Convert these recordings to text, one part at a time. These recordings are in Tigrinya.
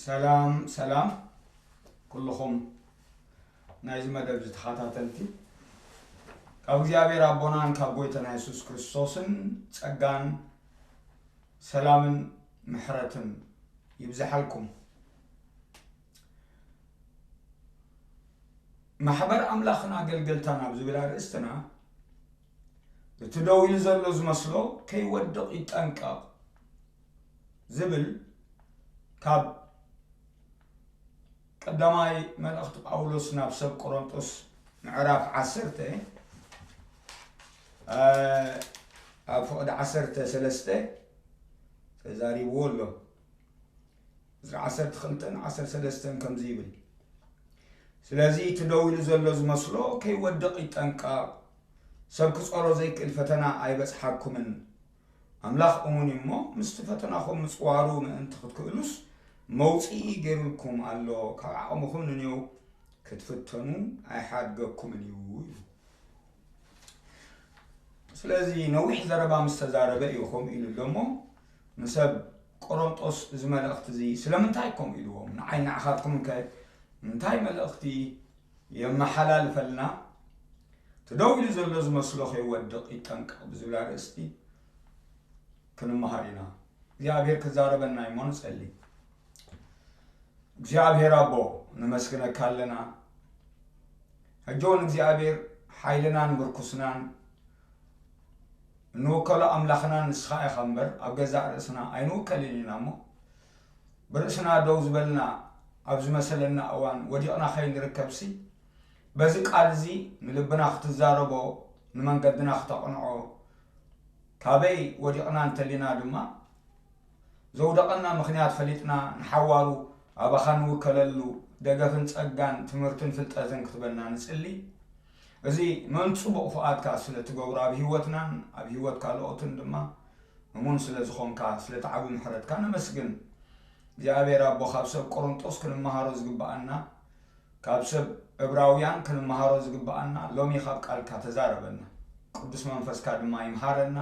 ሰላም ሰላም ኩልኹም ናይዚ መደብ ተኸታተልቲ፣ ካብ እግዚኣብሔር ኣቦናን ካብ ጎይታና የሱስ ክርስቶስን ጸጋን ሰላምን ምሕረትን ይብዝሓልኩም። ማሕበር ኣምላኽን ኣገልገልታን ኣብ ዝብል ኣርእስትና፣ እቲ ደው ኢሉ ዘሎ ዝመስሎ ከይወድቕ ይጠንቀቕ ዝብል ካብ ቀዳማይ መልእኽቲ ጳውሎስ ናብ ሰብ ቆሮንጦስ ምዕራፍ ዓሰርተ፣ እ፣ ኣብ ፍቕዲ ዓሰርተ ሰለስተ ተዛሪብዎ ኣሎ። ዕስራ ዓሰርተ ክልተን ዓሰርተ ሰለስተን ከምዚ ይብል፣ ስለዚ እቲ ደው ኢሉ ዘሎ ዝመስሎ ከይወድቕ ይጠንቀቕ። ሰብ ክጸሮ ዘይክእል ፈተና ኣይበጽሓኩምን። ኣምላኽ እሙን እዩ እሞ፣ ምስቲ ፈተናኹም ምጽዋሩ ምእንቲ ክትክእሉስ፣ መውጽኢ ገይሩልኩም ኣሎ። ካብ ዓቕምኹም ንኔው ክትፍተኑ ኣይሓድገኩምን እዩ ኢሉ። ስለዚ ነዊሕ ዘረባ ምስ ተዛረበ እዩ ከምኡ ኢሉ ኣሎ እሞ፣ ንሰብ ቆሮንጦስ እዚ መልእኽቲ እዚ ስለምንታይ ከምኡ ኢልዎም? ንዓይ ንዓኻትኩም ከ እንታይ መልእኽቲ የመሓላልፈልና? እቲ ደው ኢሉ ዘሎ ዝመስሎ ከይወድቕ ይጠንቀቕ ብዝብል ኣርእስቲ ክንመሃር ኢና። እግዚኣብሔር ክዛረበና እሞ ንጸሊ። እግዚኣብሔር ኣቦ፣ ነመስግነካ ኣለና። ሕጂ እውን እግዚኣብሔር ሓይልናን ምርኩስናን እንውከሎ ኣምላኽናን ንስኻ ኢኻ እምበር፣ ኣብ ገዛእ ርእስና ኣይንውከልን ኢና እሞ፣ ብርእስና ደው ዝበልና ኣብ ዝመሰለና እዋን ወዲቕና ከይንርከብሲ፣ በዚ ቃል እዚ ንልብና ክትዛረቦ፣ ንመንገድና ክተቕንዖ፣ ካበይ ወዲቕና እንተሊና ድማ፣ ዘውደቐና ምኽንያት ፈሊጥና ንሓዋሩ ኣባኻ ንውከለሉ ደገፍን ጸጋን ትምህርትን ፍልጠትን ክትበና ንጽሊ። እዚ ምእንቲ ጽቡቕ ፍቓድካ ስለ ትገብሮ ኣብ ህይወትናን ኣብ ህይወት ካልኦትን ድማ እሙን ስለ ዝኾንካ ስለቲ ዓቢ ምሕረትካ ነመስግን። እግዚኣብሔር ኣቦ ካብ ሰብ ቆሮንጦስ ክንመሃሮ ዝግብኣና ካብ ሰብ ዕብራውያን ክንመሃሮ ዝግብኣና ሎሚ ካብ ቃልካ ተዛረበና። ቅዱስ መንፈስካ ድማ ይምሃረና።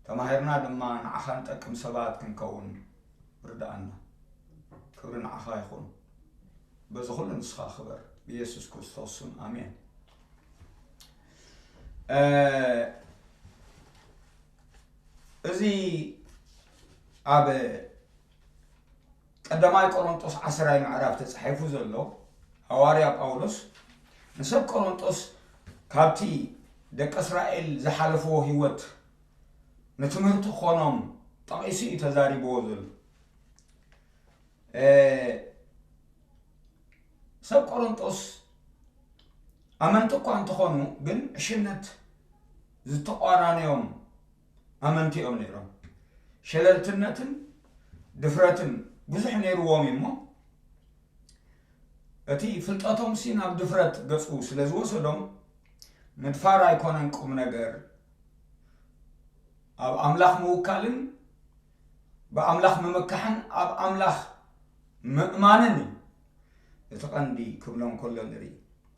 ተማሂርና ድማ ንዓኻ ንጠቅም ሰባት ክንከውን ርድኣና። ክብሪ ንዓኻ ይኹን። በዚ ኩሉ ንስኻ ክበር። ብየሱስ ክርስቶስ ስም ኣሜን። እ፣ እዚ ኣብ ቀዳማይ ቆሮንጦስ ዓስራይ ምዕራፍ ተጻሒፉ ዘሎ ሃዋርያ ጳውሎስ ንሰብ ቆሮንጦስ ካብቲ ደቂ እስራኤል ዝሓለፍዎ ህይወት ንትምህርቲ ክኾኖም ጠቒሱ እዩ ተዛሪብዎ ዘሎ። እ፣ ሰብ ቆሮንጦስ ኣመንቲ እኳ እንተኾኑ፣ ግን ዕሽነት ዝተቋራነዮም ኣመንቲ እዮም ነይሮም። ሸለልትነትን ድፍረትን ብዙሕ ነይርዎም እዩ እሞ፣ እቲ ፍልጠቶምሲ ናብ ድፍረት ገጹ ስለ ዝወሰዶም፣ ምድፋር ኣይኮነን ቁም ነገር፣ ኣብ ኣምላኽ ምውካልን ብኣምላኽ ምምካሕን ኣብ ኣምላኽ ምእማንን እዩ እቲ ቀንዲ ክብሎም ከሎ ንርኢ።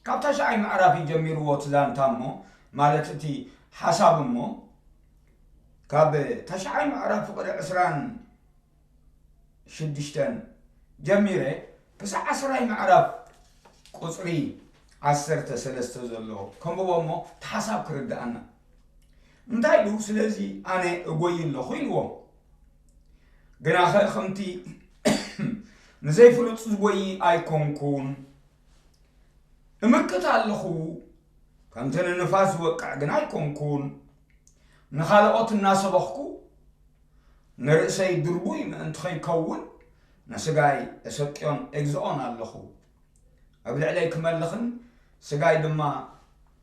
ካብ ታሽዓይ ምዕራፍ እዩ ጀሚርዎ እቲ ዛንታ እሞ፣ ማለት እቲ ሓሳብ እሞ፣ ካብ ታሽዓይ ምዕራፍ ፍቕዲ ዕስራን ሽዱሽተን ጀሚረ ክሳዕ ዓስራይ ምዕራፍ ቁጽሪ ዓሰርተ ሰለስተ ዘሎ ከንብቦ እሞ እቲ ሓሳብ ክርድኣና። እንታይ ኢሉ? ስለዚ ኣነ እጎይ ኣለኹ ኢልዎም። ግናኸ ከምቲ ንዘይፍሉጥ ዝጎይ ኣይኮንኩን። እምክት ኣለኹ፣ ከምቲ ንንፋስ ዝወቅዕ ግን ኣይኮንኩን። ንኻልኦት እናሰበኽኩ ንርእሰይ ድርቡይ ምእንቲ ኸይከውን ንስጋይ እሰቅዮን እግዝኦን ኣለኹ። ኣብ ልዕለይ ክመልኽን ስጋይ ድማ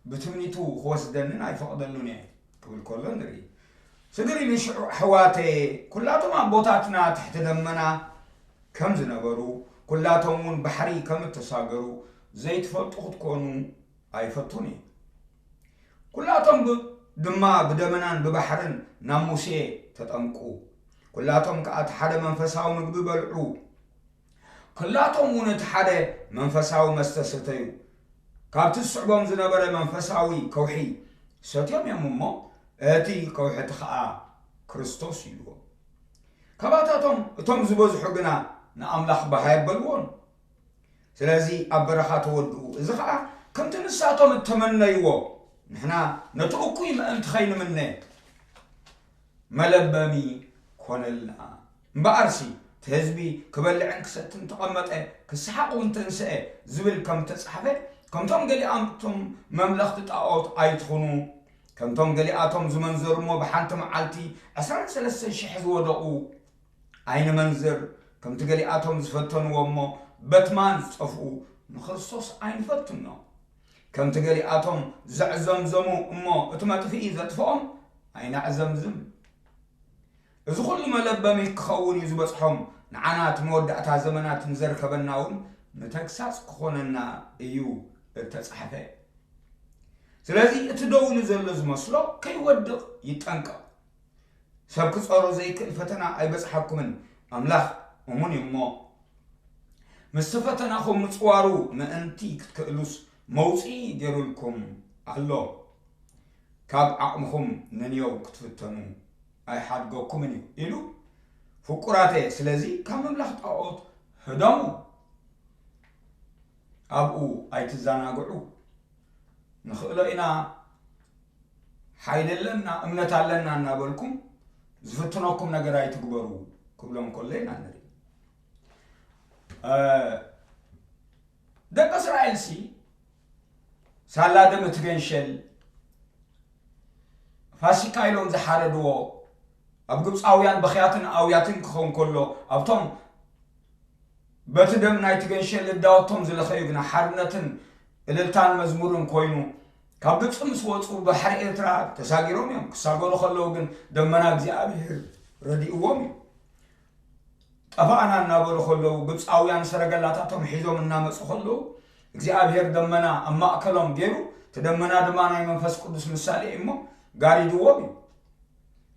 ብትምኒቱ ክወስደንን ኣይፈቕደሉን እየ ክብል ከሎ ንርኢ። ስግር ኢሉ ሽዑ ኣሕዋተየ፣ ኩላቶም ኣቦታትና ትሕቲ ደመና ከም ዝነበሩ፣ ኩላቶም እውን ባሕሪ ከም እተሳገሩ ዘይትፈልጡ ክትኮኑ ኣይፈቱን እየ። ኩላቶም ብ-፣ ድማ ብደመናን ብባሕርን ናብ ሙሴ ተጠምቁ። ኩላቶም ከኣ እቲ ሓደ መንፈሳዊ ምግቢ በልዑ። ኩላቶም እውን እቲ ሓደ መንፈሳዊ መስተ ሰተዩ። ካብቲ ዝስዕቦም ዝነበረ መንፈሳዊ ከውሒ ሰትዮም እዮም እሞ፣ እቲ ከውሒ እቲ ኸኣ ክርስቶስ እዩ። ካባታቶም እቶም ዝበዝሑ ግና ንኣምላኽ ባህ ኣይበልዎን። ስለዚ ኣብ በረኻ ተወድኡ። እዚ ኸኣ ከምቲ ንሳቶም እተመነይዎ፣ ንሕና ነቲ እኩይ ምእንቲ ኸይንምነ መለበሚ ኮነልና። እምበኣርሲ፣ እቲ ህዝቢ ክበልዕን ክሰትን ተቐመጠ፣ ክሰሓቕ እውን ተንስአ ዝብል ከም እተጻሕፈ፣ ከምቶም ገሊኣቶም መምለኽቲ ጣኦት ኣይትኹኑ፣ ከምቶም ገሊኣቶም ዝመንዘሩ እሞ ብሓንቲ መዓልቲ ዕስራን ሰለስተን ሽሕ ዝወደቑ ኣይንመንዝር፣ ከምቲ ገሊኣቶም ዝፈተንዎ እሞ በትማን ዝጠፍኡ ንክርስቶስ ኣይንፈትኖ። ከምቲ ገሊኣቶም ዘዕዘምዘሙ እሞ እቲ መጥፍኢ ዘጥፍኦም ኣይነዕዘምዝም። እዚ ኩሉ መለበሚ ክኸውን እዩ ዝበጽሖም፣ ንዓና እቲ መወዳእታ ዘመናት ንዘርከበና እውን ንተግሳጽ ክኾነና እዩ እተጻሕፈ። ስለዚ እቲ ደው ኢሉ ዘሎ ዝመስሎ ከይወድቕ ይጠንቀቕ። ሰብ ክጸሮ ዘይክእል ፈተና ኣይበጽሓኩምን። ኣምላኽ እሙን እዩ እሞ፣ ምስቲ ፈተናኹም ምጽዋሩ ምእንቲ ክትክእሉስ መውጽኢ ገይሩልኩም ኣሎ። ካብ ዓቕምኹም ነንየው ክትፍተኑ ኣይሓድገኩምን እዩ ኢሉ። ፍቁራተየ፣ ስለዚ ካብ ምምላኽ ጣኦት ህደሙ፣ ኣብኡ ኣይትዘናግዑ። ንኽእሎ ኢና፣ ሓይሊ ኣለና፣ እምነት ኣለና እናበልኩም ዝፍትነኩም ነገር ኣይትግበሩ ክብሎም ከሎ ኢና ንርኢ። እ፣ ደቂ እስራኤልሲ ሳላ ደም እቲ ገንሸል ፋሲካ ኢሎም ዝሓረድዎ ኣብ ግብፃውያን በኽያትን ኣውያትን ክኸውን ከሎ ኣብቶም በቲ ደም ናይቲ ገንሸል ልዳወቶም ዝለኸዩ ግና ሓርነትን እልልታን መዝሙርን ኮይኑ ካብ ግብፂ ምስ ወፁ ባሕሪ ኤርትራ ተሳጊሮም እዮም። ክሳገሩ ከለዉ ግን ደመና እግዚኣብሔር ረዲእዎም እዩ። ጠፋእና እናበሉ ከለዉ ግብፃውያን ሰረገላታቶም ሒዞም እናመፁ ከለዉ እግዚኣብሔር ደመና ኣብ ማእከሎም ገይሩ እቲ ደመና ድማ ናይ መንፈስ ቅዱስ ምሳሌ እዩ እሞ ጋሪድዎም እዩ።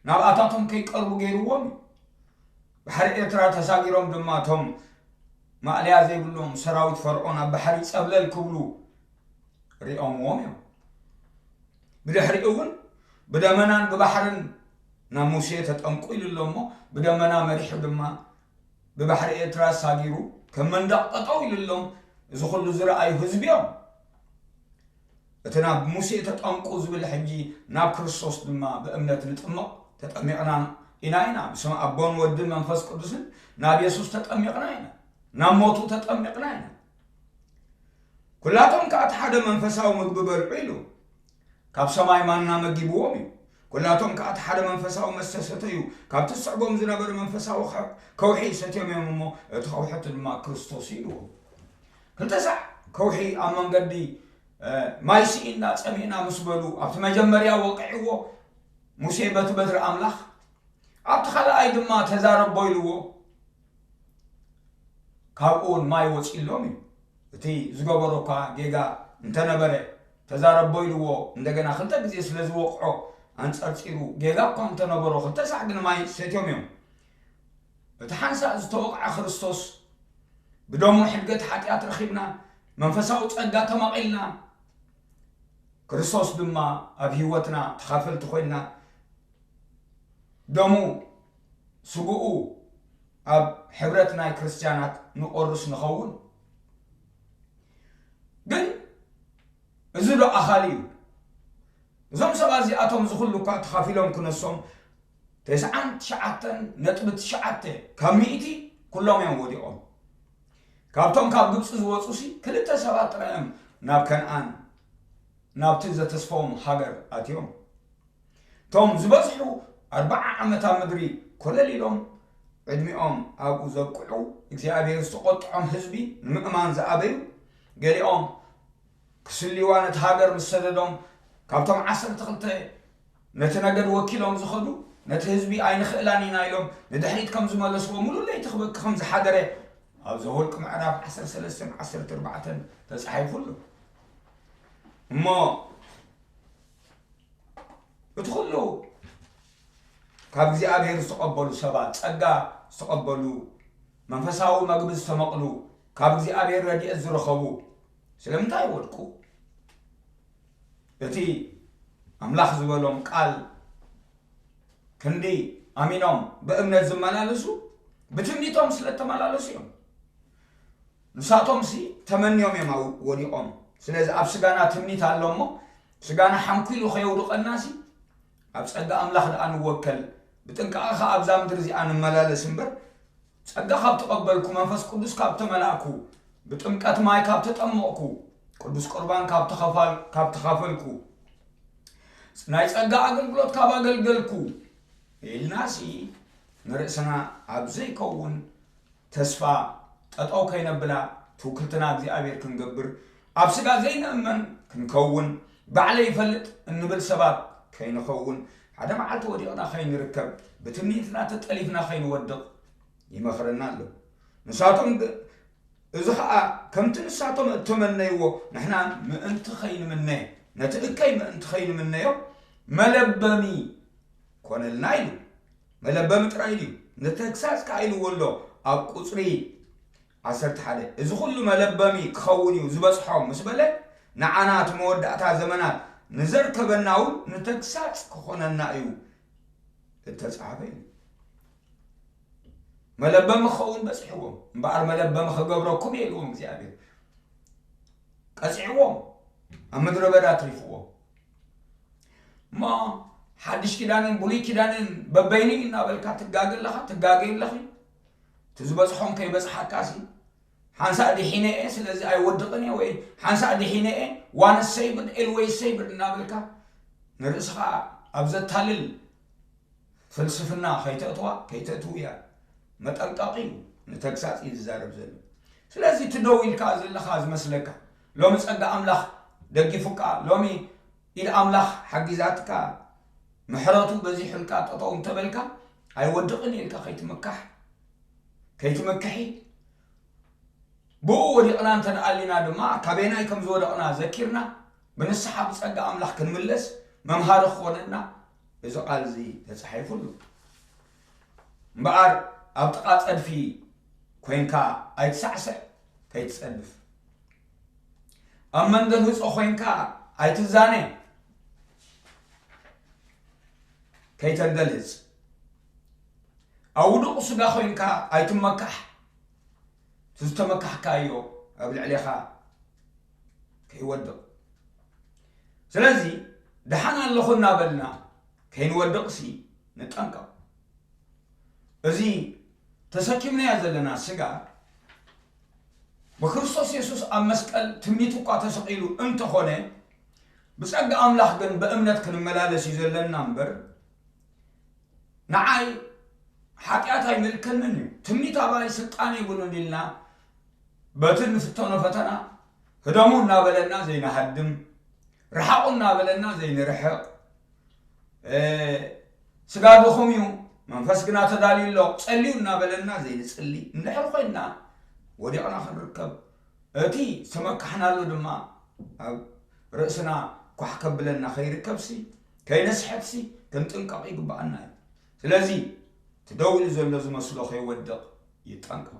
ናብኣታቶም ከይቀርቡ ገይርዎም እዩ። ባሕሪ ኤርትራ ተሳጊሮም ድማ እቶም ማእለያ ዘይብሎም ሰራዊት ፈርዖን ኣብ ባሕሪ ጸብለል ክብሉ ሪኦምዎም እዮም። ብድሕሪኡ እውን ብደመናን ብባሕርን ናብ ሙሴ ተጠምቁ ኢሉ ኣሎ እሞ ብደመና መሪሑ ድማ ብባሕሪ ኤርትራ ሳጊሩ ከም መንደቕ ጠጠው ኢሉ ኣሎ። እዚ ኩሉ ዝረኣዩ ህዝቢ እዮም። እቲ ናብ ሙሴ ተጠምቁ ዝብል ሕጂ ናብ ክርስቶስ ድማ ብእምነት ንጥመቕ ተጠሚቕና ኢና ኢና ብስም ኣቦን ወድን መንፈስ ቅዱስን ናብ የሱስ ተጠሚቕና ኢና ናብ ሞቱ ተጠሚቕና ኢና። ኩላቶም ከኣ እቲ ሓደ መንፈሳዊ ምግቢ በልዑ ኢሉ ካብ ሰማይ ማና መጊብዎም እዩ። ኩላቶም ከኣ እቲ ሓደ መንፈሳዊ መስተ ሰተዩ ካብቲ ዝስዕቦም ዝነበረ መንፈሳዊ ከውሒ ሰትዮም እዮም እሞ እቲ ከውሒ እቲ ድማ ክርስቶስ እዩ ኢልዎም። ክልተ ሳዕ ከውሒ ኣብ መንገዲ ማይ ስኢና ጸሚእና ምስ በሉ ኣብቲ መጀመርያ ወቂዕዎ ሙሴ በቲ በትሪ ኣምላኽ ኣብቲ ካልኣይ ድማ ተዛረቦ ኢልዎ ካብኡ እውን ማይ ወፂሎም እዩ። እቲ ዝገበሮ እኳ ጌጋ እንተነበረ ተዛረቦ ኢልዎ እንደገና ክልተ ግዜ ስለ ዝወቕዖ ኣንፀርፂሩ ጌጋ እኳ እንተነበሮ ክልተ ሳዕ ግን ማይ ሰትዮም እዮም። እቲ ሓንሳእ ዝተወቕዐ ክርስቶስ ብደሙ ሕድገት ሓጢኣት ረኺብና መንፈሳዊ ጸጋ ተማቒልና ክርስቶስ ድማ ኣብ ህይወትና ተኻፈልቲ ኮይንና ደሙ ስግኡ ኣብ ሕብረት ናይ ክርስትያናት ንቆርስ ንኸውን። ግን እዚ ዶ ኣኻሊ እዩ? እዞም ሰባት እዚኣቶም እዚ ኩሉ እኳ ተኻፊሎም ክነሶም ተስዓን ትሽዓተን ነጥቢ ትሽዓተ ካብ ሚእቲ ኩሎም እዮም ወዲቖም። ካብቶም ካብ ግብፂ ዝወፁ ሲ ክልተ ሰባት ጥራይ እዮም ናብ ከነኣን ናብቲ ዘተስፈዎም ሃገር ኣትዮም። እቶም ዝበዝሑ ኣርባዓ ዓመት ኣብ ምድሪ ኮለል ኢሎም ዕድሚኦም ኣብኡ ዘብቅዑ እግዚኣብሔር ዝተቆጥዖም ህዝቢ ንምእማን ዝኣበዩ ገሊኦም ክስልይዋ ነቲ ሃገር ምስ ሰደዶም ካብቶም ዓሰርተ ክልተ ነቲ ነገድ ወኪሎም ዝኸዱ ነቲ ህዝቢ ኣይንኽእላን ኢና ኢሎም ንድሕሪት ከም ዝመለስዎ ሙሉ ለይቲ ክበኪ ከም ዝሓደረ ኣብ ዘኍልቁ ምዕራፍ ዓሰርተ ሰለስተን ዓሰርተ ኣርባዕተን ተጻሒፉ ኣሎ። እሞ እቲ ኩሉ ካብ እግዚኣብሔር ዝተቐበሉ ሰባት ጸጋ ዝተቐበሉ መንፈሳዊ መግቢ ዝተመቕሉ ካብ እግዚኣብሔር ረድኤት ዝረኸቡ ስለምንታይ ወድቁ? እቲ ኣምላኽ ዝበሎም ቃል ክንዲ ኣሚኖም ብእምነት ዝመላለሱ ብትምኒቶም ስለ እተመላለሱ እዮም። ንሳቶም ሲ ተመንዮም እዮም ኣው-፣ ወዲቖም። ስለዚ ኣብ ስጋና ትምኒት ኣሎ እሞ፣ ስጋና ሓንኲሉ ከየውድቐና ሲ፣ ኣብ ጸጋ ኣምላኽ ደኣ ንወከል። ብጥንቃቐ ኸኣ ኣብዛ ምድሪ እዚኣ ንመላለስ እምበር፣ ጸጋ ካብ ተቐበልኩ፣ መንፈስ ቅዱስ ካብ ተመላእኩ፣ ብጥምቀት ማይ ካብ ተጠመቕኩ፣ ቅዱስ ቁርባን ካብ ተኸፋል-፣ ካብ ተኻፈልኩ፣ ናይ ጸጋ ኣገልግሎት ካብ ኣገልገልኩ ኢልና ሲ፣ ንርእስና ኣብ ዘይከውን ተስፋ ጠጠው ከይነብላ፣ ትውክልትና እግዚኣብሔር ክንገብር፣ ኣብ ስጋ ዘይንእመን ክንከውን፣ ባዕለይ ይፈልጥ እንብል ሰባት ከይንኸውን፣ ሓደ መዓልቲ ወዲቕና ከይንርከብ፣ ብትምኒትና ተጠሊፍና ከይንወድቕ ይመኽረና ኣሎ። ንሳቶም ግ-፣ እዚ ኸኣ ከምቲ ንሳቶም እተመነይዎ ንሕና ምእንቲ ከይንምነ፣ ነቲ እከይ ምእንቲ ከይንምነዮ መለበሚ ኮነልና ኢሉ። መለበሚ ጥራይ ድዩ? ንተግሳጽ ከኣ ኢልዎ ኣሎ ኣብ ቁጽሪ ዓሰርተ ሓደ። እዚ ኹሉ መለበሚ ክኸውን እዩ ዝበጽሖም ምስ በለ፣ ንዓና እቲ መወዳእታ ዘመናት ንዘርከበና እውን ንተግሳጽ ክኾነና እዩ እተጻሕፈ እዩ። መለበሚ ክኸውን በጺሕዎም፣ እምበኣር መለበሚ ክገብረኩም እየ ኢልዎም እግዚኣብሔር። ቀጺዕዎም፣ ኣብ ምድረ በዳ ኣትሪፍዎም። እሞ ሓድሽ ኪዳንን ብሉይ ኪዳንን በበይኑ እዩ እናበልካ ትጋገ ኣለኻ፣ ትጋገ ኣለኺ። እቲ ዝበጽሖም ከይበጽሓካሲ፣ ሓንሳእ ድሒነ እየ፣ ስለዚ ኣይወድቕን እየ፣ ወይ ሓንሳእ ድሒነ እየ፣ ዋንስ ሰይብድ፣ ኤልዌይስ ሰይብድ እናበልካ ንርእስኻ ኣብ ዘታልል ፍልስፍና ከይተእትዋ፣ ከይተእትውያ መጠንቀቒ እዩ፣ ንተግሳጽ እዩ ዝዛረብ ዘሎ። ስለዚ እቲ ደው ኢልካ ዘለኻ ዝመስለካ፣ ሎሚ ጸጋ ኣምላኽ ደጊፉካ፣ ሎሚ ኢድ ኣምላኽ ሓጊዛትካ፣ ምሕረቱ በዚሑልካ ጠጠው እንተበልካ፣ ኣይወድቕን ኢልካ ከይትምካሕ፣ ከይትምክሒ፣ ብኡ ወዲቕና እንተ ደኣ ኣሊና ድማ፣ ካበየናይ ከም ዝወደቕና ዘኪርና፣ ብንስሓ ብጸጋ ኣምላኽ ክንምለስ መምሃሪ ክኾነና እዚ ቃል እዚ ተጻሒፉ ኣሎ። እምበኣር ኣብ ጥቓ ጸድፊ ኮይንካ ኣይትሳዕስዕ፣ ከይትጸድፍ። ኣብ መንደልህጾ ኮይንካ ኣይትዛነ፣ ከይተንደልህጽ። ኣብ ውዱቕ ስጋ ኮይንካ ኣይትመካሕ፣ እቲ ዝተመካሕካዮ ኣብ ልዕሌኻ ከይወድቕ። ስለዚ ደሓን ኣለኹ እናበልና ከይንወድቕሲ ንጠንቀቕ። እዚ ተሰኪምናዮ ዘለና ስጋ ብክርስቶስ የሱስ ኣብ መስቀል ትምኒቱ እኳ ተሰቒሉ እንተኾነ፣ ብጸጋ ኣምላኽ ግን ብእምነት ክንመላለስ እዩ ዘለና እምበር፣ ንዓይ ሓጢኣት ኣይምልከንን እዩ፣ ትምኒት ኣባይ ስልጣን የብሉን ኢልና በቲ እንፍተኖ ፈተና ህደሙ እናበለና ዘይንሃድም፣ ርሓቑ እናበለና ዘይንርሕቕ፣ እ፣ ስጋ ድኹም እዩ፣ መንፈስ ግና ተዳልዩ ኣሎ፣ ጸልዩ እናበለና ዘይንጽሊ እንድሕር ኮይንና፣ ወዲቕና ክንርከብ፣ እቲ ዝተመካሕናሉ ድማ ኣብ ርእስና ኳሕ ከብለና ከይርከብሲ፣ ከይነስሕትሲ ክንጥንቀቕ ይግብኣና እዩ። ስለዚ እቲ ደው ኢሉ ዘሎ ዝመስሎ ከይወድቕ ይጠንቀቕ።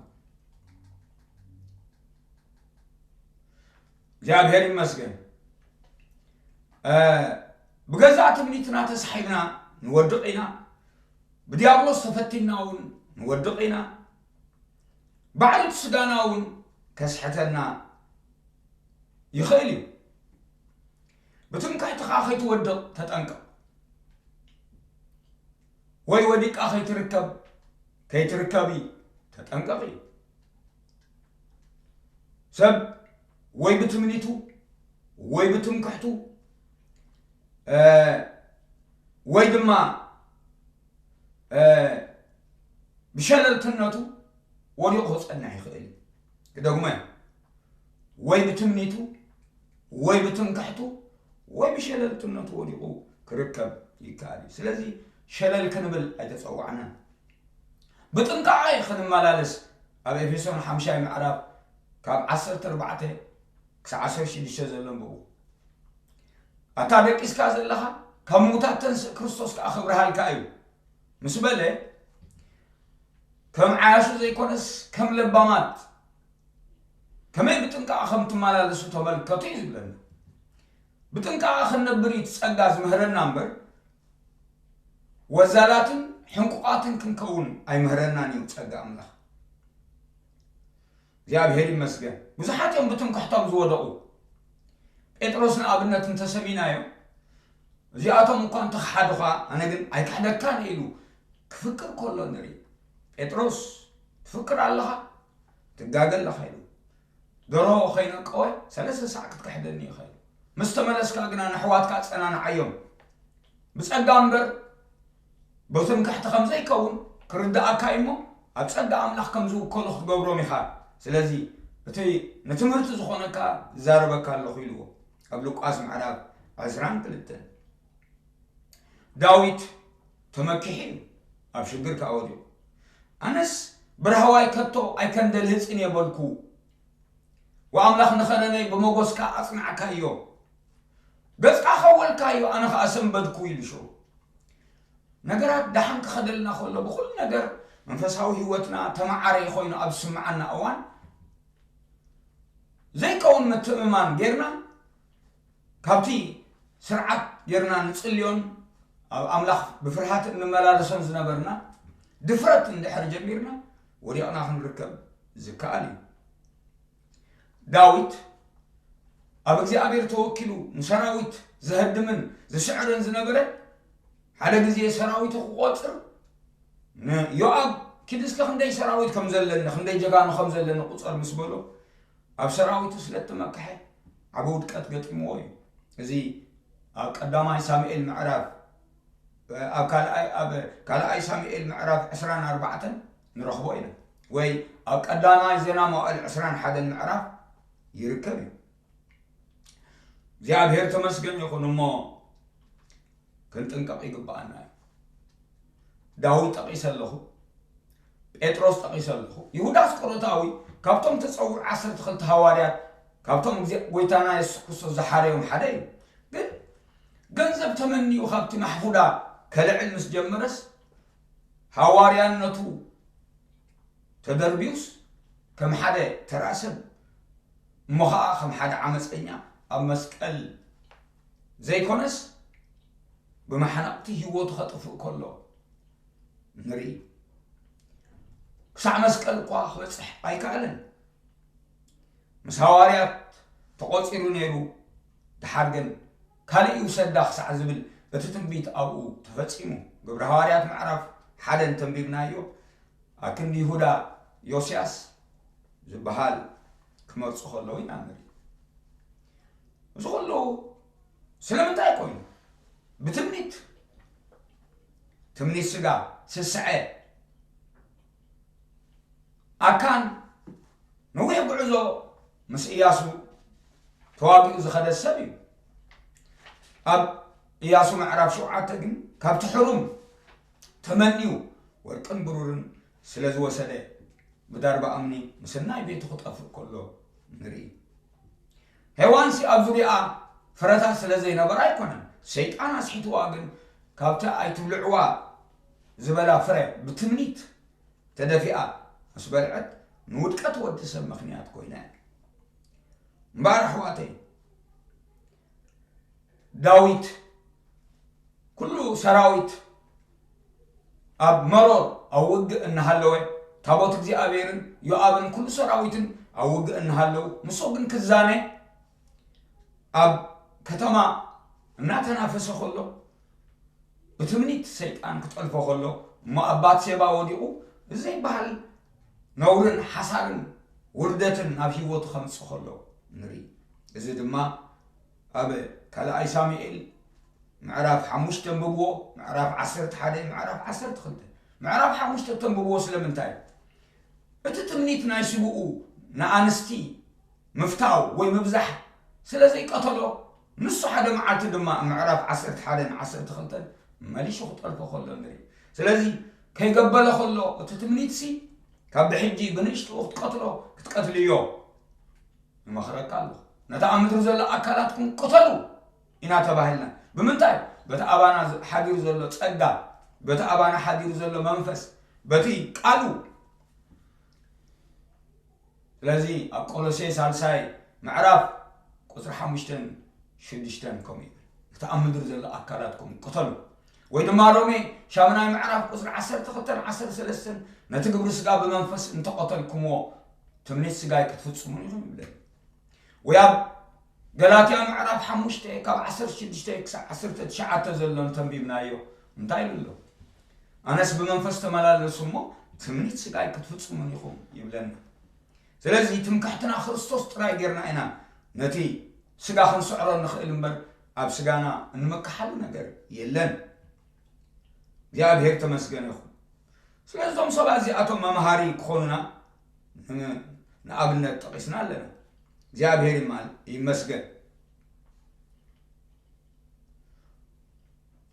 እግዚኣብሔር ይመስገን። እ፣ ብገዛእ ትምኒትና ተሳሒብና ንወድቕ ኢና። ብዲያብሎስ ተፈቲንና እውን ንወድቕ ኢና። ባዕሉ እቲ ስጋና እውን ከስሕተና ይኽእል እዩ። ብትምክሕቲ ኸዓ ከይትወድቕ ተጠንቀቕ። ወይ ወዲቃ ከይትርከብ፣ ከይትርከቢ ተጠንቀቂ። ሰብ ወይ ብትምኒቱ ወይ ብትምክሕቱ፣ እ፣ ወይ ድማ፣ እ፣ ብሸለልትነቱ ወዲቑ ክጸንሕ ይኽእል እዩ። ክደግሞ እየ። ወይ ብትምኒቱ ወይ ብትምክሕቱ ወይ ብሸለልትነቱ ወዲቑ ክርከብ ይከኣል እዩ። ስለዚ ሸለል ክንብል ኣይተጸዋዕናን። ብጥንቃቐ ክንመላለስ ኣብ ኤፌሶን ሓምሻይ ምዕራፍ ካብ ዓሰርተ ኣርባዕተ ክሳዕ ዓሰርተ ሽዱሽተ ዘሎ ኣንብቡ። ኣታ ደቂስካ ዘለኻ ካብ ምዉታት ተንስእ፣ ክርስቶስ ከኣ ክብርሃልካ እዩ ምስ በለ፣ ከም ዓያሹ ዘይኮነስ ከም ለባማት ከመይ ብጥንቃቐ ከም ትመላለሱ ተመልከቱ እዩ ዝብለና። ብጥንቃቐ ክንነብር እዩ እቲ ጸጋ ዝምህረና እምበር፣ ወዛላትን ሕንቁቓትን ክንከውን ኣይምህረናን እዩ ጸጋ ኣምላኽ። እግዚኣብሔር ይመስገን። ብዙሓት እዮም ብትምክሕቶም ዝወደቑ። ጴጥሮስ ንኣብነት እንተሰሚናዮ፣ እዚኣቶም እኳ እንተኽሓዱኻ፣ ኣነ ግን ኣይክሕደካን ኢሉ ክፍቅር ከሎ ንርኢ። ጴጥሮስ፣ ትፍቅር ኣለኻ? ትጋገ ኣለኻ ኢሉ። ደርሆ ከይነቀወ ሰለስተ ሳዕ ክትክሕደኒ ኢኻ ኢሉ። ምስ ተመለስካ ግና ንኣሕዋትካ ኣጸናንዓዮም። ብጸጋ እምበር ብትምክሕቲ ከም ዘይከውን ክርድኣካ እዩ እሞ፣ ኣብ ጸጋ ኣምላኽ ከም ዝውከሉ ክትገብሮም ኢኻ። ስለዚ እቲ ንትምህርቲ ዝኾነካ ዝዛረበካ ኣለኹ ኢልዎ። ኣብ ሉቃስ ምዕራፍ ዕስራን ክልተን። ዳዊት ተመኪሑ እዩ፣ ኣብ ሽግር ከኣ ወዲቑ። ኣነስ ብራህዋይ ከቶ ኣይከንደልህጽን እየ በልኩ፣ ወኣምላኽ ንኸነነይ ብመጎስካ ኣጽናዕካዮ፣ ገጽካ ከወልካዮ፣ ኣነ ኸኣ ሰንበድኩ ኢሉ ሽዑ። ነገራት ደሓን ክኸደልና ከሎ፣ ብኹሉ ነገር መንፈሳዊ ህይወትና ተመዓረየ ኮይኑ ኣብ ዝስምዓና እዋን፣ ዘይከውን ምትእምማን ጌርና፣ ካብቲ ስርዓት ጌርና ንጽልዮን ኣብ ኣምላኽ ብፍርሃት እንመላለሶን ዝነበርና፣ ድፍረት እንድሕር ጀሚርና፣ ወዲቕና ክንርከብ ዝከኣል እዩ። ዳዊት ኣብ እግዚኣብሔር ተወኪሉ ንሰራዊት ዘህድምን ዝስዕርን ዝነበረ፣ ሓደ ግዜ ሰራዊቱ ክቆጽር ንዮኣብ፣ "ኪድ እስከ ክንደይ ሰራዊት ከም ዘለኒ፣ ክንደይ ጀጋኑ ከም ዘለኒ ቁጸር" ምስ በሎ፣ ኣብ ሰራዊቱ ስለ እተመክሐ ዓቢ ውድቀት ገጢምዎ እዩ። እዚ ኣብ ቀዳማይ ሳሙኤል ምዕራፍ፣ ኣብ ካልኣይ፣ ኣብ ካልኣይ ሳሙኤል ምዕራፍ ዕስራን ኣርባዕተን ንረኽቦ ኢና። ወይ ኣብ ቀዳማይ ዜና መዋዕል ዕስራን ሓደን ምዕራፍ ይርከብ እዩ። እግዚኣብሔር ተመስገን ይኹን እሞ፣ ክንጥንቀቕ ይግብኣና እዩ። ዳዊት ጠቒሰ ኣለኹ፣ ጴጥሮስ ጠቒሰ ኣለኹ። ይሁዳ ኣስቆሮታዊ ካብቶም ተጸውዑ ዓሰርተ ክልተ ሃዋርያት፣ ካብቶም ግዜ-፣ ጎይታና የሱስ ክርስቶስ ዝሓረዮም ሓደ እዩ። ግን ገንዘብ ተመንዩ ካብቲ ማሕፉዳ ከልዕል ምስ ጀመረስ፣ ሃዋርያነቱ ተደርብዩስ፣ ከም ሓደ ተራ ሰብ፣ እሞ ኸኣ ከም ሓደ ዓመጸኛ ኣብ መስቀል ዘይኮነስ፣ ብመሓናቕቲ ህይወቱ ኸጥፍእ ከሎ ንርኢ። ክሳዕ መስቀል እኳ ክበጽሕ ኣይከኣለን። ምስ ሃዋርያት ተቖጺሩ ነይሩ። ደሓር ግን ካልእ ይውሰዳ ክሳዕ ዝብል እቲ ትንቢት ኣብኡ ተፈጺሙ። ግብሪ ሃዋርያት ምዕራፍ ሓደ እንተንቢብናዮ፣ ኣክንዲ ይሁዳ ዮስያስ ዝበሃል ክመርጹ ከለዉ ኢና ንርኢ። እዚ ኩሉ ስለምንታይ ኮይኑ? ብትምኒት፣ ትምኒት ስጋ፣ ስስዐ። ኣካን ነዊሕ ጉዕዞ ምስ እያሱ ተዋጊኡ ዝኸደ ሰብ እዩ። ኣብ እያሱ ምዕራፍ ሸውዓተ ግን ካብቲ ሕሩም ተመንዩ ወርቅን ብሩርን ስለ ዝወሰደ፣ ብዳርባ እምኒ ምስ ናይ ቤቱ ክጠፍእ ከሎ ንርኢ። ሄዋንሲ ኣብ ዙርያኣ ፍረታት ስለ ዘይነበራ ኣይኮነን፣ ሰይጣን ኣስሒትዋ፣ ግን ካብቲ ኣይትብልዕዋ ዝበላ ፍረ ብትምኒት ተደፊኣ ምስ በልዐት፣ ንውድቀት ወዲ ሰብ ምኽንያት ኮይና እያ። እምበኣር ኣሕዋተይ፣ ዳዊት ኩሉ ሰራዊት ኣብ መሮር ኣብ ውግእ እናሃለወ፣ ታቦት እግዚኣብሔርን ዮኣብን ኩሉ ሰራዊትን ኣብ ውግእ እናሃለዉ፣ ንሱ ግን ክዛነ ኣብ ከተማ እናተናፈሰ ከሎ፣ ብትምኒት ሰይጣን ክጠልፎ ከሎ፣ እሞ ኣብ ባትሴባ ወዲቑ፣ እዚ ዘይበሃል ነውርን ሓሳርን ውርደትን ናብ ህይወቱ ከምጽእ ከሎ ንርኢ። እዚ ድማ ኣብ ካልኣይ ሳሙኤል ምዕራፍ ሓሙሽተ ኣንብብዎ፣ ምዕራፍ ዓሰርተ ሓደ፣ ምዕራፍ ዓሰርተ ክልተ። ምዕራፍ ሓሙሽተ እተንብብዎ ስለምንታይ? እቲ ትምኒት ናይ ስብኡ ንኣንስቲ ምፍታው ወይ ምብዛሕ ስለ ዘይቀተሎ፣ ንሱ ሓደ መዓልቲ ድማ ኣብ ምዕራፍ ዓሰርተ ሓደን ዓሰርተ ክልተን መሊሹ ክጠልፎ ከሎ ንርኢ። ስለዚ ከይገበለ ከሎ እቲ ትምኒትሲ፣ ካብ ብሕጂ ብንእሽትኡ ክትቀትሎ፣ ክትቀትልዮ እመኽረካ ኣለኹ። ነቲ ኣብ ምድሪ ዘሎ ኣካላትኩም ቅተሉ ኢና ተባሂልና። ብምንታይ? በቲ ኣባና ሓዲሩ ዘሎ ጸጋ፣ በቲ ኣባና ሓዲሩ ዘሎ መንፈስ፣ በቲ ቃሉ። ስለዚ ኣብ ቆሎሴ ሳልሳይ ምዕራፍ ቁጽሪ ሓሙሽተን ሽዱሽተን ከምኡ ይብል፣ ነቲ ኣብ ምድሪ ዘሎ ኣካላትኩም ቅተሉ። ወይ ድማ ሮሜ ሻምናይ ምዕራፍ ቁፅሪ ዓሰርተ ክልተን ዓሰርተ ሰለስተን ነቲ ግብሪ ስጋ ብመንፈስ እንተቐተልኩምዎ ትምኒት ስጋይ ክትፍፅሙን ኢኹም ይብለኒ። ወይ ኣብ ገላትያ ምዕራፍ ሓሙሽተ ካብ ዓሰርተ ሽዱሽተ ክሳብ ዓሰርተ ትሽዓተ ዘሎ እንተንቢብናዮ እንታይ ይብሎ? ኣነስ ብመንፈስ ተመላለሱ እሞ ትምኒት ስጋይ ክትፍፅሙን ኢኹም ይብለና። ስለዚ ትምክሕትና ክርስቶስ ጥራይ ጌርና ኢና ነቲ ስጋ ክንስዕሮ ንኽእል እምበር ኣብ ስጋና እንምክሓሉ ነገር የለን። እግዚኣብሔር ተመስገነ ይኹን። ስለዚ እዞም ሰባት እዚኣቶም መምሃሪ ክኾኑና ን- ንኣብነት ጠቒስና ኣለና። እግዚኣብሔር ይማል ይመስገን።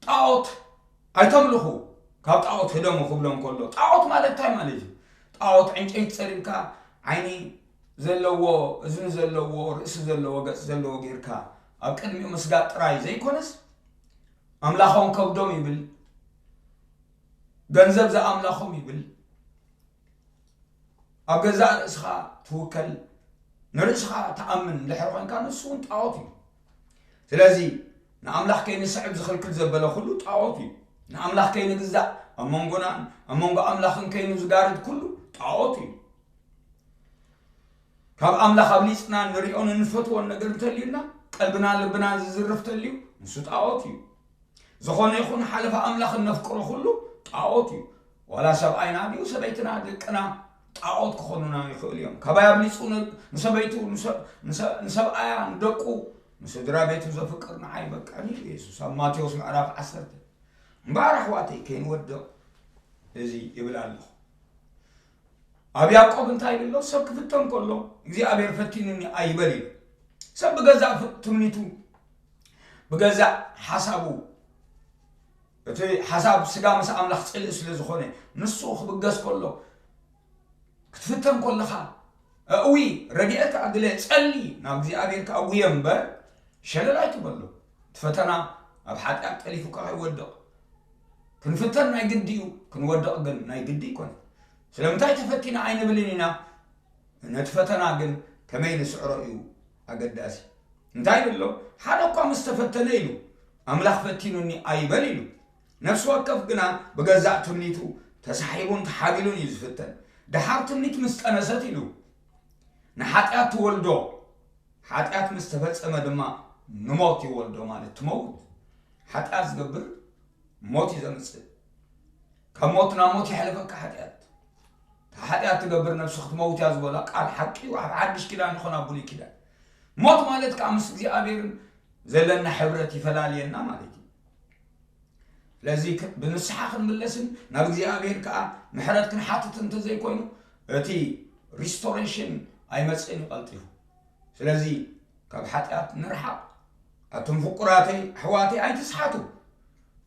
ጣዖት ኣይተምልኹ፣ ካብ ጣዖት ህደሙ ክብሎም ከሎ ጣዖት ማለት እንታይ ማለት እዩ? ጣዖት ዕንጨይቲ ጸሪብካ ዓይኒ ዘለዎ እዝኒ ዘለዎ ርእሲ ዘለዎ ገጽ ዘለዎ ጌርካ ኣብ ቅድሚኡ ምስጋድ ጥራይ ዘይኮነስ ኣምላኾም ከብዶም ይብል፣ ገንዘብ ዝኣምላኾም ይብል፣ ኣብ ገዛእ ርእስኻ ትውከል፣ ንርእስኻ ትኣምን እንድሕር ኮይንካ ንሱ እውን ጣዖት እዩ። ስለዚ ንኣምላኽ ከይንስዕብ ዝኽልክል ዘበለ ኩሉ ጣዖት እዩ። ንኣምላኽ ከይንግዛእ ኣብ መንጎናን ኣብ መንጎ ኣምላኽን ከይኑ ዝጋርድ ኩሉ ጣዖት እዩ። ካብ ኣምላኽ ኣብሊጽና ንሪኦን እንፈትዎን ነገር እንተልዩና ቀልብናን ልብናን ዝዝርፍ ተልዩ ንሱ ጣዖት እዩ። ዝኾነ ይኹን ሓለፈ ኣምላኽ እነፍቅሮ ኩሉ ጣዖት እዩ። ዋላ ሰብኣይና ድዩ ሰበይትና ደቅና ጣዖት ክኾኑና ይኽእሉ እዮም። ካባይ ኣብሊጹ ን- ንሰበይቱ ንሰ- ንሰ- ንሰብኣያ ንደቁ ንስድራ ቤቱ ዘፍቅር ንዓይ በቃ እዩ ኢየሱስ ኣብ ማቴዎስ ምዕራፍ ዓሰርተ። እምበኣር ኣሕዋተይ ከይንወድቕ እዚ ይብል ኣለኹ። ኣብ ያዕቆብ እንታይ ይብል ኣሎ? ሰብ ክፍተን ከሎ እግዚኣብሔር ፈቲኑኒ ኣይበል ኢሉ። ሰብ ብገዛእ ፍ- ትምኒቱ ብገዛእ ሓሳቡ እቲ ሓሳብ ስጋ ምስ ኣምላኽ ጽልኢ ስለ ዝኾነ ንሱ ክብገስ ከሎ ክትፍተን ከለኻ ኣእዊ ረድኤት ኣድለ ጸሊ ናብ እግዚኣብሔር ከእውየ እምበር ሸለል ኣይትበሎ። እቲ ፈተና ኣብ ሓጢኣት ጠሊፉካ ከይወድቕ ክንፍተን ናይ ግዲ እዩ፣ ክንወድቕ ግን ናይ ግዲ ይኮነ። ስለምንታይ ተፈቲና ኣይንብልን ኢና። ነቲ ፈተና ግን ከመይ ንስዕሮ እዩ ኣገዳሲ። እንታይ ይብሎ? ሓደ እኳ ምስ ተፈተነ ኢሉ ኣምላኽ ፈቲኑኒ ኣይበል ኢሉ። ነፍሲ ወከፍ ግና ብገዛእ ትምኒቱ ተሳሒቡን ተሓቢሉን እዩ ዝፍተን። ደሓር ትምኒት ምስ ጠነሰት ኢሉ ንሓጢኣት ትወልዶ፣ ሓጢኣት ምስ ተፈጸመ ድማ ንሞት ይወልዶ ማለት ትመውት። ሓጢኣት ዝገብር ሞት እዩ ዘምጽእ። ካብ ሞት ናብ ሞት ይሕልፈካ ሓጢኣት። ሓጢኣት ትገብር ነብሲ ክትመውት እያ ዝበላ ቃል ሓቂ እዩ። ኣብ ሓድሽ ኪዳን ይኾን ኣብ ብሉይ ኪዳን ሞት ማለት ከዓ ምስ እግዚኣብሔርን ዘለና ሕብረት ይፈላልየና ማለት እዩ። ስለዚ ክ- ብንስሓ ክንምለስን ናብ እግዚኣብሔር ከዓ ምሕረት ክንሓትት እንተዘይኮይኑ እቲ ሪስቶሬሽን ኣይመፅእን እዩ ቀልጢፉ። ስለዚ ካብ ሓጢኣት ንርሓቕ። ኣቱም ፍቁራተይ ኣሕዋተይ ኣይትስሓቱ።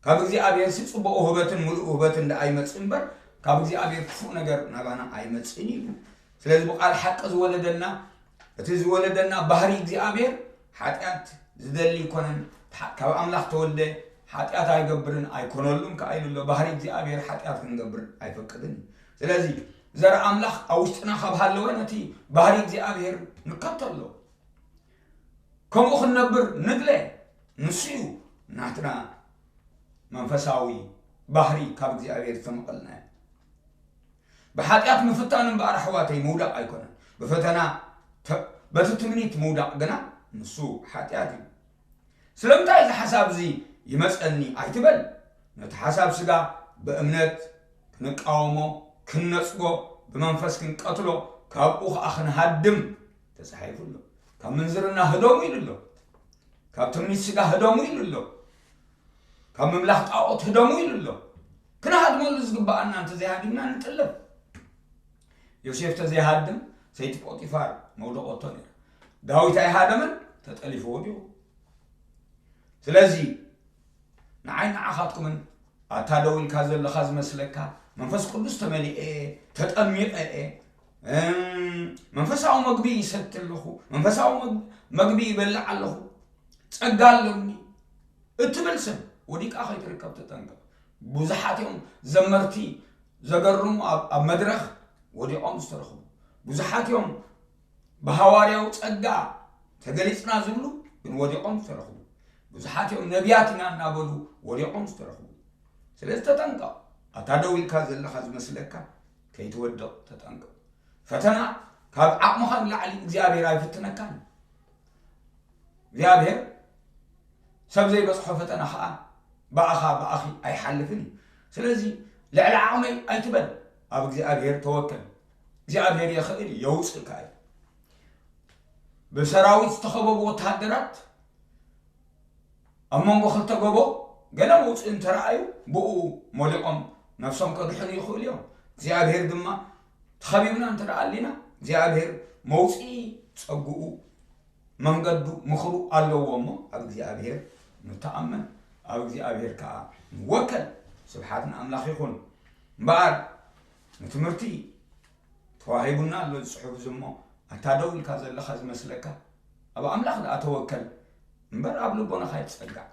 ካብ እግዚኣብሔር ሲ ፅቡቕ ውህበትን ሙሉእ ውህበትን ደኣ ይመፅእ እምበር ካብ እግዚኣብሔር ክፉእ ነገር ናባና ኣይመፅእን እዩ። ስለዚ ብቃል ሓቂ ዝወለደና እቲ ዝወለደና ባህሪ እግዚኣብሔር ሓጢኣት ዝደሊ ይኮነን። ካብ ኣምላኽ ተወልደ ሓጢኣት ኣይገብርን ኣይኮነሉን ከዓ ኢሉ ኣሎ። ባህሪ እግዚኣብሔር ሓጢኣት ክንገብር ኣይፈቅድን እዩ። ስለዚ ዘር ኣምላኽ ኣብ ውሽጥና ካብ ሃለወ ነቲ ባህሪ እግዚኣብሔር ንከተሎ ከምኡ ክንነብር ንድለ። ንሱ እዩ ናትና መንፈሳዊ ባህሪ ካብ እግዚኣብሔር ዝተመቐልናዮ። ብሓጢኣት ምፍታን እምበኣር ኣሕዋተይ ምውዳቕ ኣይኮነን። ብፈተና ተ- በቲ ትምኒት ምውዳቕ ግና ንሱ ሓጢኣት እዩ። ስለምንታይ እዚ ሓሳብ እዚ ይመፀኒ ኣይትበል። ነቲ ሓሳብ ስጋ ብእምነት ክንቃወሞ፣ ክንነፅጎ፣ ብመንፈስ ክንቀትሎ፣ ካብኡ ከዓ ክንሃድም ተፃሒፉ ኣሎ። ካብ ምንዝርና ህደሙ ኢሉ ኣሎ። ካብ ትምኒት ስጋ ህደሙ ኢሉ ኣሎ። ካብ ምምላኽ ጣዖት ህደሙ ኢሉ ኣሎ። ክንሃድመሉ ዝግበኣና እንተዘይሃዲምና ንጥለፍ። ዮሴፍ ተዘይሃድም ሰይቲ ጶጢፋር መውደቐቶ ነይራ። ዳዊት ኣይሃደመን፣ ተጠሊፉ ወዲቑ። ስለዚ ንዓይ ንዓኻትኩምን ኣታ ደው ኢልካ ዘለኻ ዝመስለካ መንፈስ ቅዱስ ተመሊኤ እየ፣ ተጠሚቐ እየ፣ እም፣ መንፈሳዊ መግቢ ይሰቲ ኣለኹ፣ መንፈሳዊ መግ- መግቢ ይበልዕ ኣለኹ፣ ጸጋ ኣለኒ እትብል ሰብ ወዲቃ ከይትርከብ ተጠንቀቕ። ብዙሓት እዮም ዘመርቲ ዘገርሙ ኣብ ኣብ መድረኽ ወዲቖም ዝተረኽቡ። ብዙሓት እዮም ብሃዋርያዊ ጸጋ ተገሊጽና ዝብሉ ግን ወዲቖም ዝተረኽቡ። ብዙሓት እዮም ነቢያት ኢና እናበሉ ወዲቖም ዝተረኽቡ። ስለዚ ተጠንቀቕ። ኣታ ደው ኢልካ ዘለኻ ዝመስለካ ከይትወድቕ ተጠንቀቕ። ፈተና ካብ ዓቕምኻ ንላዕሊ እግዚኣብሔር ኣይፍትነካን። እግዚኣብሔር ሰብ ዘይበጽሖ ፈተና ኸዓ ብኣኻ ብኣኺ ኣይሓልፍን እዩ። ስለዚ ልዕሊ ዓቕመይ ኣይትበል፣ ኣብ እግዚኣብሔር ተወከል። እግዚኣብሔር የኽእል እዩ፣ የውፅእካ እዩ። ብሰራዊት ዝተኸበቡ ወተሃደራት ኣብ መንጎ ክልተ ጎቦ ገለ መውፅኢ እንተረኣዩ ብኡ ሞሊቖም ነፍሶም ከድሕኑ ይኽእሉ እዮም። እግዚኣብሔር ድማ ተኸቢብና እንተ ደኣ ኣሊና እግዚኣብሔር መውፅኢ ጸግኡ መንገዱ ምኽሩ ኣለዎ እሞ ኣብ እግዚኣብሔር ንተኣመን፣ ኣብ እግዚኣብሔር ከዓ ንወከል። ስብሓት ንኣምላኽ ይኹን። እምበኣር ንትምህርቲ ተዋሂቡና ኣሎ እዚ ጽሑፍ እዚ እሞ ኣታ ደው ኢልካ ዘለኻ ዝመስለካ ኣብ ኣምላኽ ደኣ ተወከል እምበር ኣብ ልቦናኻ ኣይትጸጋዕ።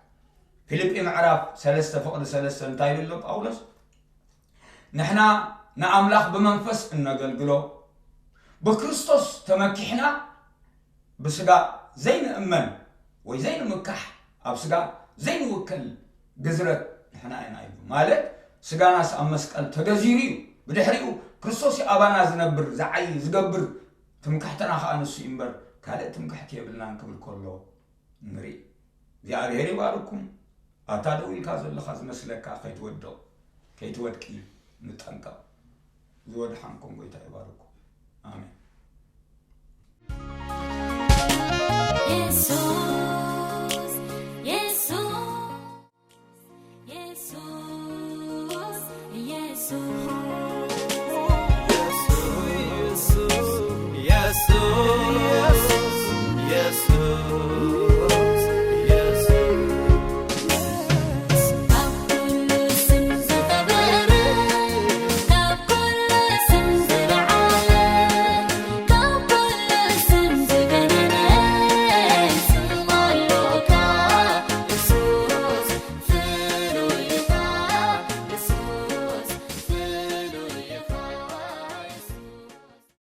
ፊልጲ ምዕራፍ ሰለስተ ፍቕዲ ሰለስተ እንታይ ይብል ኣሎ ጳውሎስ? ንሕና ንኣምላኽ ብመንፈስ እነገልግሎ ብክርስቶስ ተመኪሕና ብስጋ ዘይንእመን ወይ ዘይንምካሕ ኣብ ስጋ ዘይንውከል ግዝረት ንሕና ኢና ኢሉ። ማለት ስጋናስ ኣብ መስቀል ተገዚሩ እዩ። ብድሕሪኡ ክርስቶስ እዩ ኣባና ዝነብር፣ ዝዓይ ዝገብር፣ ትምክሕትና ከዓ ንሱ እዩ እምበር ካልእ ትምክሕቲ የብልናን ክብል ከሎ ንርኢ። እግዚኣብሔር ይባርኩም። ኣታ ደው ኢልካ ዘለኻ ዝመስለካ ከይትወድቕ ከይትወድቂ ንጠንቀቕ። ዝወድሓንኩም ጎይታ ይባርኩም። ኣሜን። የሱስ የሱስ የሱስ የሱስ